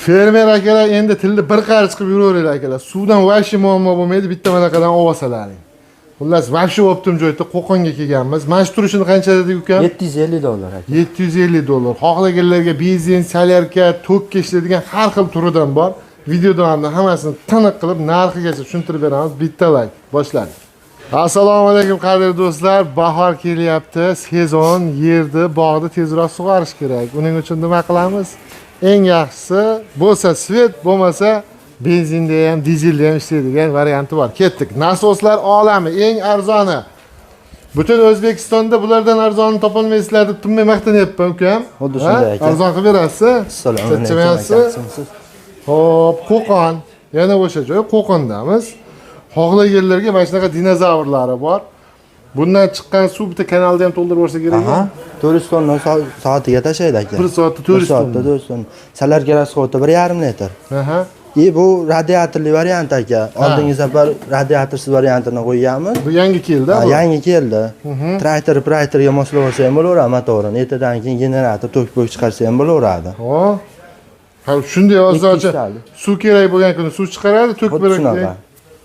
Fermer akalar, endi tilni bir qarich qilib yuraveringlar, akalar. Suvdan вообще muammo bo'lmaydi, bitta manaqadan olsalaring. Xullas, вообще оптом joyda Qo'qonga kelganmiz. Mana shu turishini qancha dedik, ukam? 750 dollar, aka. 750 dollar. Xohlaganlarga benzin, солярка, tokka ishlaydigan har xil turidan bor. Video davomida hammasini tiniq qilib, narxigacha tushuntirib beramiz. Bitta layk. Boshladik. Assalomu alaykum, qadrli do'stlar. Bahor kelyapti. Sezon, yerni, bog'ni tezroq sug'orish kerak. Uning uchun nima qilamiz? Eng yaxshisi bo'lsa свет, bo'lmasa benzinda ham, dizelda ham ishlaydigan varianti bor. Ketdik. Nasoslar olami eng arzoni. Butun O'zbekistonda bulardan arzonini topolmaysizlar deb tinmay maqtanyapman, ukam. Xuddi shunday, Ha? Aka. Arzon qilib berasiz. Assalomu alaykum, aka. Charchamayapsiz? Yaxshimisiz? Xo'p, Qo'qon. Yana o'sha joy, Qo'qondamiz. Xohlaganlarga mana shunaqa dinozavrlari bor. Bundan chiqqan suv bitta kanalda ham to'ldirib yuborsa kerak. Aha. 400 tonna soatiga tashlaydi, aka. Bir soatda 400 Bir soatda tonna. 400 tonna. Солярка расход i 1,5 litr. И bu radiatorli variant, aka. Oldingi safar radiatorsiz variantini qo'yganmiz. Bu yangi keldi, Ha, bu. Yangi keldi. Traktor, traktorga moslab olsa ham bo'laveradi motorini. Ertadan keyin generator tok bo'k chiqarsa ham bo'laveradi. Ho. Ha, shunday hozircha Ikkitali. suv kerak bo'lgan kuni suv chiqaradi, tok Xuddi shunaqa.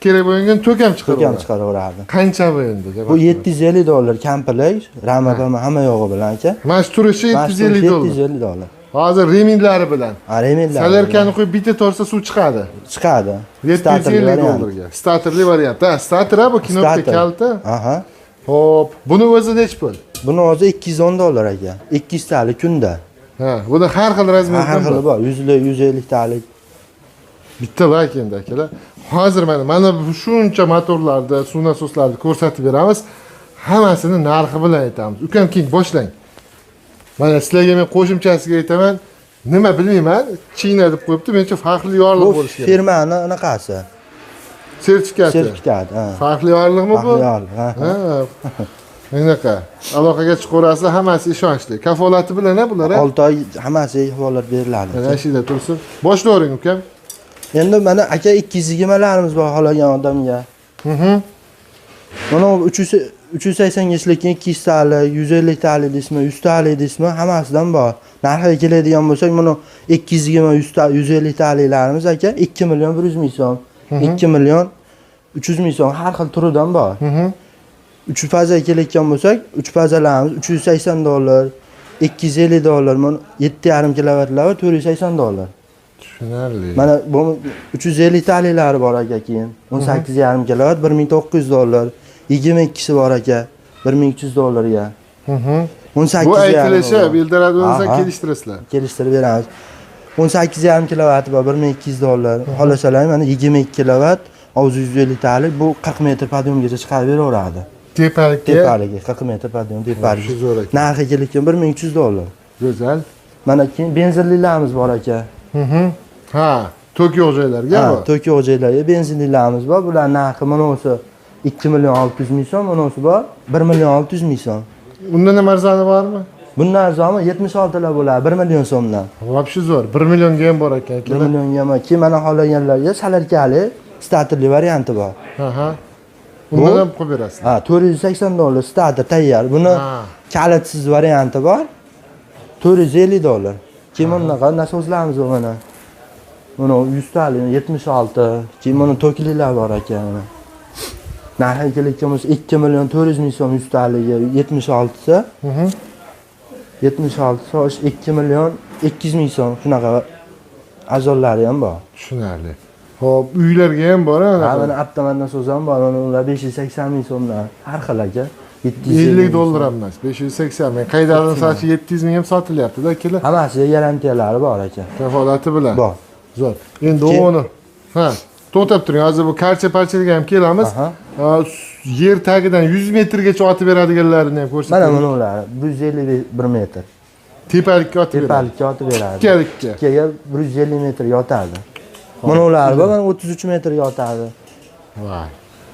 kerak bo'lgan kuni tok ham Tok ham chiqaradi. chiqaraveradi. Qancha bu endi? Bu 750 dollar komplekt, rama pama hamma yog'i bilan, aka. Mana shu turishi Mana shu 750 dollar. 750 dollar. Hozir ремень lari bilan. Ha, ремень lar. Солярка ni qo'yib bitta tortsa, suv chiqadi. Chiqadi. Starterli 750 variant. Dollarga. Starterli variant. Ha, starter, ha, bu knopka Starter. kalta. Aha. Xo'p, buni o'zi nechi pul? Buni o'zi 210 dollar, aka. 200 talik kunda. Ha, buni har xil Ha, размер dan har xili bor. Bor. 100 lik, 150 talik. Bitta layk endi, akalar. Hozir mana bu shuncha motorlarni, suv nasoslarni ko'rsatib beramiz. Hammasini narxi bilan aytamiz. Ukam, keyin boshlang. Mana sizlarga men qo'shimchasiga aytaman. Nima bilmayman, China deb qo'yibdi. Menimcha, farqli yorliq Bu bo'lishi kerak. Firmani anaqasi. Sertifikati. Sertifikat, ha. Farqli yorliqmi bu? Farqli yorliq, ha. Ha. Bunaqa. Aloqaga chiqaverasizlar, hammasi ishonchli. Kafolati bilan, ha, bular, ha? 6 oy hammasiga kafolat beriladi. Mana shu yerda tursin. Boshlayvering, ukam. Endi mana, aka, 220larimiz bor xohlagan odamga. Mana 300 380 ga ishlayotgan 200 talik, 150 talik deysizmi, 100 talik deysizmi, hammasidan bor. Narxiga keladigan bo'lsak, buni 220, 100 ta, 150 taliklarimiz, aka, 2 million 100 ming so'm, 2 million 300 ming so'm, har xil turidan bor. Uch fazaga kelayotgan bo'lsak, uch fazalarimiz 380 dollar, 250 dollar, mana 7,5 kilovatlar 480 dollar. Tushunarli. Mana bu 350 taliklari bor, aka, keyin 18,5 kilovat 1900 dollar, 22si bor, aka, 1300 dollarga. 18 Bu aytilishi, bildiradi, bo'lsa kelishtirasizlar. Kelishtirib beramiz. 18,5 kilovati bor, 1200 dollar. Xohlasalar, mana 22 kilovat, 650 talik, bu 40 metr подъём gacha chiqarib beraveradi. Tepalikka. Tepaligi 40 metr подъём tepaligi. Shu zo'r ekan. Narxi kelayotgan 1300 dollar. Go'zal. Mana keyin benzinlilarimiz bor, aka. Ha, tok yo'q joylarga Ha, bu. tok yo'q joylarga benzinlilarimiz bor. Bular narxi manasi 2 million 600 ming so'm, manasi bor 1 million 600 ming so'm. Undan ham arzoni bormi? Bundan arzoni 76 lar bo'ladi, 1 million so'mdan. Вообще zo'r. 1 millionga ham bor ekan, 1 akalar. Millionga ham. Keyin mana xohlaganlarga солярка li starterli varianti bor. Ha. Undan ham qo'yib berasiz. Ha, 480 dollar starter tayyor. Buni kalitsiz varianti bor. 450 dollar. Keyin bunaqa nasoslarimiz bor mana. Buni 100 talik 76, keyin buni toklilar bor aka mana. Narxi kelayotgan bo'lsa 2 million 400 ming so'm 100 taligi, 76 ta. 76 so'm 2 million 200 ming so'm, shunaqa arzonlari ham bor. Tushunarli. Xo'p, uylarga ham bor, Ha, ha? Mana avtomat nasos ham bor, mana ular 580 ming so'mdan. Har xil, aka. 750 50 ming dollar so'm. ham emas, 580 ming. Qaydadir misol uchun 700 ming ham sotilyapti-da, akalar. Hammasiga garantiyalari bor, aka. Kafolati bilan. Bor. Zo'r. Endi uni, ha, to'xtab turing. Hozir bu karcha parchaga ham kelamiz. Aha. Ha, yer tagidan 100 metrgacha otib beradiganlarini ham ko'rsatib. Mana buni ular 151 metr. Tepalikka otib beradi. Tepalikka otib beradi. Tikkalikka. Tikkaga 150 metrga otadi. Mana ular bor, mana 33 metrga otadi. Voy.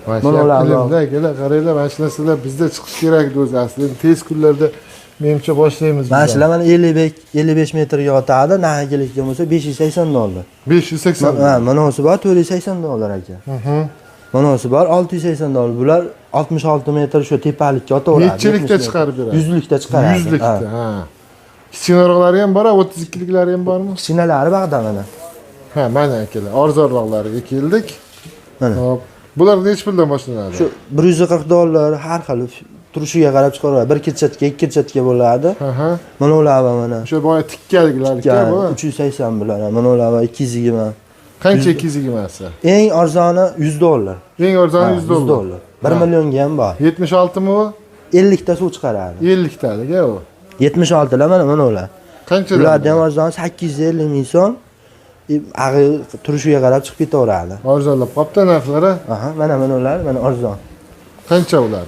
Voy, Mana ular bor. ilimda, akalar, qaranglar, mana shu narsalar bizda chiqishi kerak edi o'zi aslida. Endi tez kunlarda menimcha boshlaymiz. Mana biz. shular mana 55 55 metrga otadi, narxi kelayotgan bo'lsa 580 dollar. 580. Ha, manasi bor 480 dollar, aka. Manasi bor 680 dollar. Bular 66 metr shu tepalikka otaveradi. Nechilikda 70 metr. Chiqarib beradi? Yuzlikda chiqaradi. Yuzlikda, Ha. ha. Kichkinaroqlari ham bor, 32liklari ham bormi? Kichkinalari bag'da mana. Ha, mana akalar, arzonroqlariga keldik. Mana. Hop. Bular nechi puldan boshlanadi? Shu $140 har xil turishiga qarab chiqaveradi. Bir kirchatka, ikki kirchatka bo'ladi. Aha. Mana ular mana. O'sha boya tikkaliklarga bu. 380 bular. Mana ular 220. Qancha 220si? Eng arzoni $100. Eng arzoni $100. $100. 1 millionga ham bor. 76 mi u? 50 ta suv chiqaradi. 50 talik u. 76 lar mana mana ular. Qanchadan? Bulardan ham arzoni 850 ming so'm. Ag'i turishiga qarab chiqib ketaveradi. Arzonlab qopti narxlari. Aha, mana mana ular, mana arzon. Qancha ular?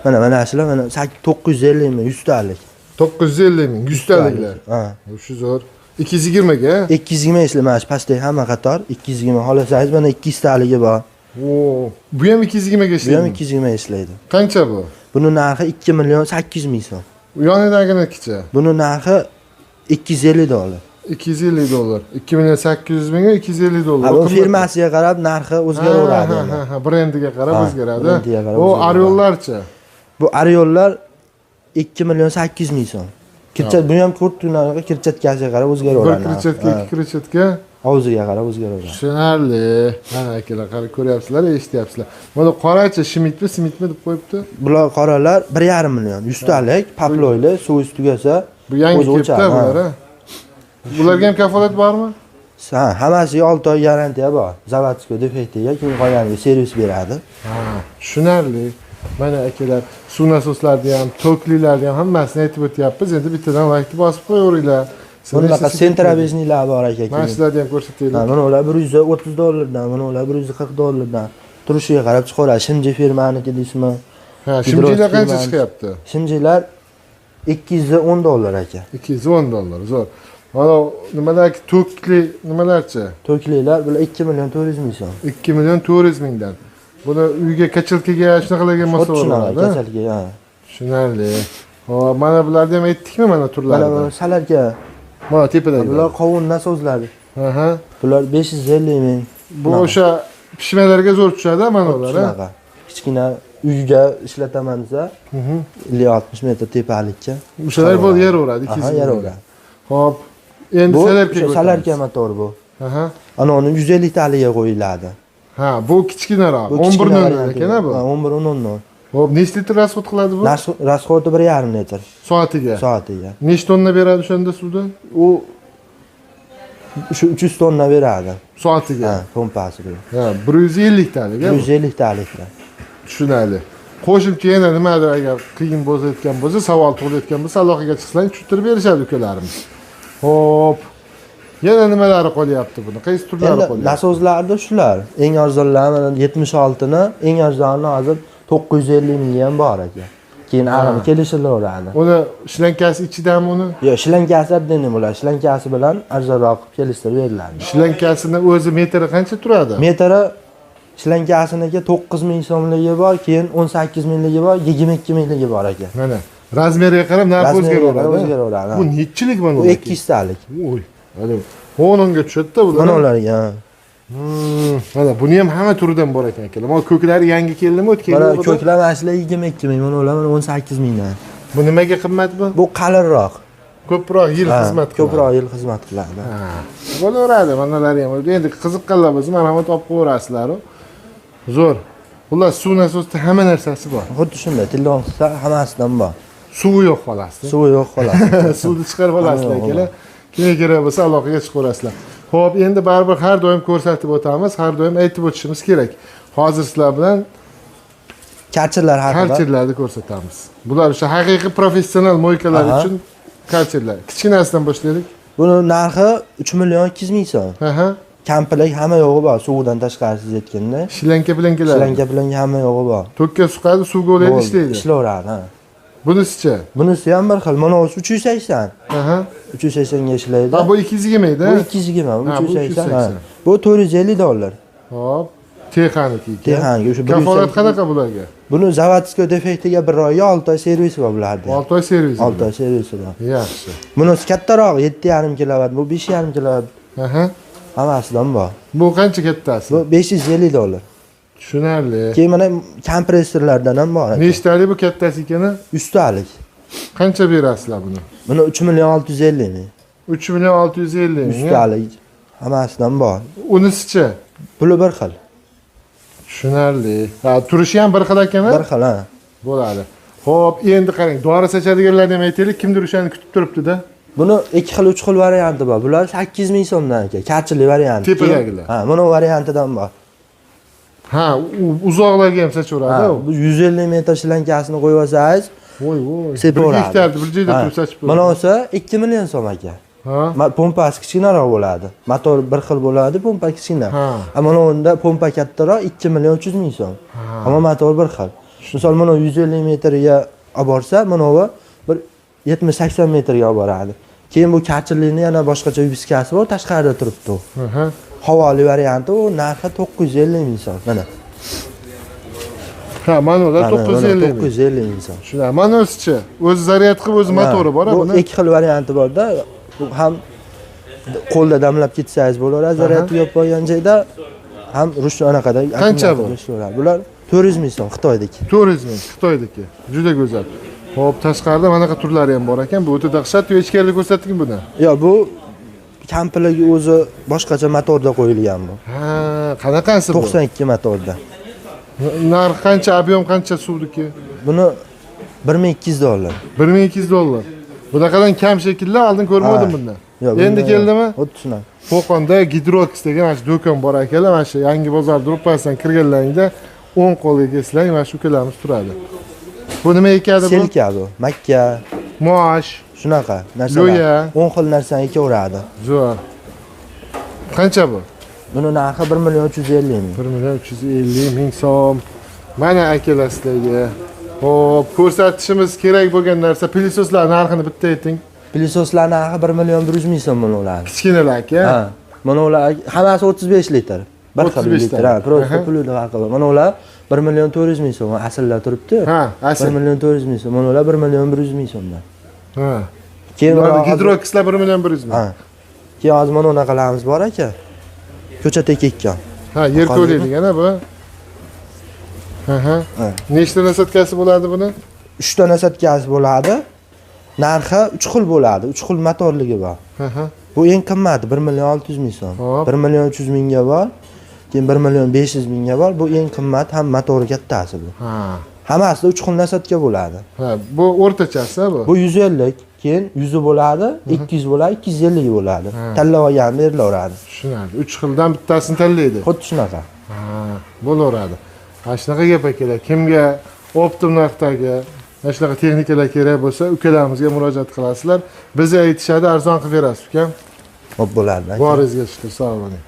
Mana mana shular mana 950 ming 100 talik. 950 ming 100 taliklar. Ha. Shu zo'r. 220 ga? 220 esla mana shu pastdagi hamma qator 220 xohlasangiz mana 200 taligi bor. Oo, bu ham 220 ga Bu ham ishlaydi. 220 ishlaydi. Qancha bu? Buni narxi 2 million 800 ming so'm. U yonidaginikicha? Buni narxi $250. $250. 2 million 800 mingga $250. Ha, bu firmasiga qarab narxi o'zgaraveradi. Ha, ha, brendiga qarab o'zgaradi. Bu O Ariollarcha. Bu Ariollar 2 million 800 ming so'm. Kirchat bu ham ko'rt narxi kirchatkasiga qarab o'zgaraveradi. Bir kirchatga, ikki kirchatga og'ziga qarab o'zgaraveradi. Tushunarli. Mana akalar, qarab ko'ryapsizlar, eshityapsizlar. Mana qorachi Schmidtmi, Smitmi deb qo'yibdi. Bular qoralar 1.5 million, 100 talik, paployli, suv tugasa. Bu yangi kelibdi bular, ha. Bularga ham kafolat bormi? Ha, hammasiga 6 oy garantiya bor. Zavodskiy defektiga keyin qolganiga servis beradi. Ha, tushunarli. Mana akalar, suv nasoslarni ham, toklilarni ham hammasini aytib o'tyapmiz. Endi bittadan like bosib qo'yaveringlar. Bunaqa sentrabejniklar bor aka. Mana shularni ham ko'rsataylik. Mana ular $130dan, mana ular $140dan turishiga qarab chiqaveradi. Shimji firmaniki deysizmi? Ha, shimjilar qancha chiqyapti? Shimjilar $210 aka. $210, zo'r. Mana nimalar tokli nimalarchi? Toklilar bular 2 million 400 ming so'm. 2 million 400 mingdan. Buni uyga kachalkaga shunaqalarga mos bo'ladi. Kachalka, ha. Tushunarli. Hop, mana bularni ham aytdikmi mana turlarini? Mana salarga. Mana tepadagi. Bular qovun nasozlari. Aha. Bular 550 ming. Bu o'sha pishmalarga zo'r tushadi mana ular, ha. Kichkina uyga ishlataman desa, 50-60 metr tepalikka. O'shalar bo'lib yeraveradi, 200. Ha, yeraveradi. Hop. Endi salarka. Salarka motor bu. Aha. Ana uni 150 taliga qo'yiladi. Ha, bu kichkinaroq. 11.00 ekan bu. Ha, 11.00. Hop, necha litr rasxod qiladi bu? Rasxodi 1.5 litr. Soatiga. Soatiga. Necha tonna beradi o'shanda suvdan? U shu 300 tonna beradi. Soatiga. Ha, pompasi bilan. Ha, 150 talik. 150 talikda. Tushunarli. Qo'shimcha yana nimadir agar qiyin bo'layotgan bo'lsa, savol tug'ilayotgan bo'lsa, aloqaga chiqsang tushuntirib berishadi ukalarimiz. Hop. Yana nimalari qolyapti buni? Qaysi turlari qolyapti? Nasozlarda shular. Eng arzonlari mana 76 ni, eng arzoni hozir 950 mingga ham bor aka. Keyin ag'ini kelishilaveradi. Uni shlankasi ichidami uni? Yo'q, shlankasi отдельно bo'ladi. Shlankasi bilan arzonroq qilib kelishtirib beriladi. Shlankasini o'zi metri qancha turadi? Metri shlankasiniga 9 ming so'mligi bor, keyin 18 mingligi bor, 22 mingligi bor aka. Mana razmeriga qarab narx o'zgaraveradi. O'zgaraveradi. Bu nechilik mana bu? 200 talik. Oy, hali 10 ga tushadi-da bular. Mana ularga. Mana buni ham hamma turidan bor ekan akalar. Mana ko'klari yangi keldimi o'tgan yil? Mana ko'klar mana shular 22 ming, mana ular mana 18 mingdan. Bu nimaga qimmat bu? Bu qalinroq. Ko'proq yil xizmat qiladi. Ko'proq yil xizmat qiladi. Ha. Bo'laveradi, manalari ham. Endi qiziqqanlar bo'lsa, marhamat olib qo'yaverasizlar. Zo'r. Xullas, suv nasosida hamma narsasi bor. Xuddi shunday, tillon qilsa hammasidan bor. Suvi yo'q xolos. Suvi yo'q xolos. Suvni chiqarib olasizlar akalar. Kimga kerak bo'lsa aloqaga chiqaverasizlar. Xo'p, endi baribir har doim ko'rsatib o'tamiz, har doim aytib o'tishimiz kerak. Hozir sizlar bilan karcherlar haqida karcherlarni ko'rsatamiz. Bular o'sha haqiqiy professional moykalar uchun karcherlar. Kichkinasidan boshlaylik. Buni narxi 3 million 200 ming so'm. Aha. Komplekt hamma yo'g'i bor, suvidan tashqari siz aytganda. Shlanka bilankalar. Shlanka bilan hamma yo'g'i bor. Tokka suqadi, suvga o'laydi, ishlaydi. Ishlayveradi, ha. Bunisichi? Bunisi ham bir xil. Mana 380. Aha. 380 ga ishlaydi. Ha, bu 220 edi. Bu 220, bu 380. Bu $450. Hop. Texaniki ekan. Texaniki o'sha kafolat qanaqa bularga? Buni zavodskiy defektiga 1 oyga 6 oy servisi bor bularda. 6 oy servisi. 6 oy servisi bor. Yaxshi. Bunisi kattaroq 7.5 kilovat, bu 5.5 kilovat. Aha. Hammasidan bor. Bu qancha kattasi? Bu $550. Tushunarli. Keyin mana kompressorlardan ham bor. Nechtalik bu kattasi ekani? 100 talik. Qancha berasizlar buni? Buni 3 million 650 ming. 3 million 650 ming. 100 talik. Hammasidan bor. Unisichi? Puli bir xil. Tushunarli. Ha, turishi ham bir xil ekan-a? Bir xil, ha. Bo'ladi. Xo'p, endi qarang, dori sochadiganlarni ham aytaylik, kimdir o'shani kutib turibdi-da. Buni 2 xil, 3 xil varianti bor. Bular 8 ming so'mdan aka, kachili varianti. Tepadagilar. Ha, buni variantidan bor. Ha, uzoqlarga ham sochaveradi. Ha, bu 150 metr shlankasini qo'yib olsangiz, Voy voy. Bir sepaveradi. gektarni bir joyda turib sochib Mana olsa 2 million so'm aka. Ha. Pompasi kichkinaroq bo'ladi. Motor bir xil bo'ladi, pompa kichkina. Ha. Mana unda pompa kattaroq 2 million 300 ming so'm. Ammo motor bir xil. Misol mana 150 metrga olib borsa, mana bu bir 70-80 metrga olib boradi. Keyin bu kachillikni yana boshqacha yubiskasi bor, tashqarida turibdi u. Havoli varianti u narxi 950 ming so'm. Mana. Ha, mana ular 950 ming. 950 ming so'm. Shuna, mana o'zichi, o'zi zaryad qilib, o'zi motori bor, bu buni. Ikki xil varianti bor-da. Bu ham qo'lda damlab ketsangiz bo'laveradi, zaryad tugab qolgan joyda ham ruchni anaqada. Qancha bu? Bular 400 ming so'm Xitoydagi. 400 ming Xitoydagi. Juda go'zal. Xo'p, tashqarida manaqa turlari ham bor ekan. Bu o'ta dahshat, yo ichkarida ko'rsatdingmi buni? Yo'q, bu kampiligi o'zi boshqacha motorda qo'yilgan bu. Ha, qanaqasi bu? 92 motorda. Narx qancha, ob'yom qancha suvniki? Buni $1200. $1200. Bunaqadan kam shekilli oldin ko'rmadim bundan. Endi keldimi? Xuddi shunaqa. Qo'qonda Gidrox degan mana shu do'kon bor akalar, mana shu yangi bozor ro'parasidan kirganlaringda o'ng qo'lga kelsang mana shu ukalarimiz turadi. Bu nima ekadi bu? Selka bu, makka, Mosh, shunaqa narsalar. Lo'ya. 10 xil narsani ekaveradi. Zo'r. Qancha bu? Buni narxi 1 million 350 ming. 1 million 350 ming so'm. Mana akalar sizlarga. Xo'p, ko'rsatishimiz kerak bo'lgan narsa pilisoslar narxini bitta ayting. Pilisoslar narxi 1 million 100 ming so'm bo'ladi. Kichkinalar aka. Ha. Mana ular hammasi 35 litr. Bir xil 35 litr, ha, prosta Aha. pulini farqi bor. Mana ular 1 million 400 ming so'm asllar turibdi. Ha, asl. 1 million 400 ming so'm. Mana ular 1 million 100 ming so'mdan. Ha. Keyin Gidrokslar 1 million 100 ming. Ha. Keyin hozir mana unaqalarimiz bor aka. Ko'chat ekkan. Ha, yer ko'raydigan bu. Ha. Nechta nasatkasi bo'ladi buni? 3 ta nasatkasi bo'ladi. Narxi 3 xil bo'ladi. 3 xil motorligi bor. Bu eng qimmati 1 million 600 ming so'm. 1 million 300 mingga bor. Keyin 1 million 500 mingga bor. Bu eng qimmat ham motori kattasi bu. Ha. Hammasida 3 xil nasatka bo'ladi. Ha, bu o'rtachasi bu. Bu 150, keyin 100 bo'ladi, 200 bo'ladi, 250 bo'ladi. Tanlab olgan berilaveradi. Tushunarli. 3 xildan bittasini tanlaydi. Xuddi shunaqa. Ha, bo'laveradi. Ha, shunaqa gap akalar. Kimga optim narxdagi mana shunaqa texnikalar kerak bo'lsa, ukalarimizga murojaat qilasizlar. Bizga aytishadi, arzon qilib berasiz ukam. Xo'p bo'ladi. Boringizga shukur, sog' bo'ling.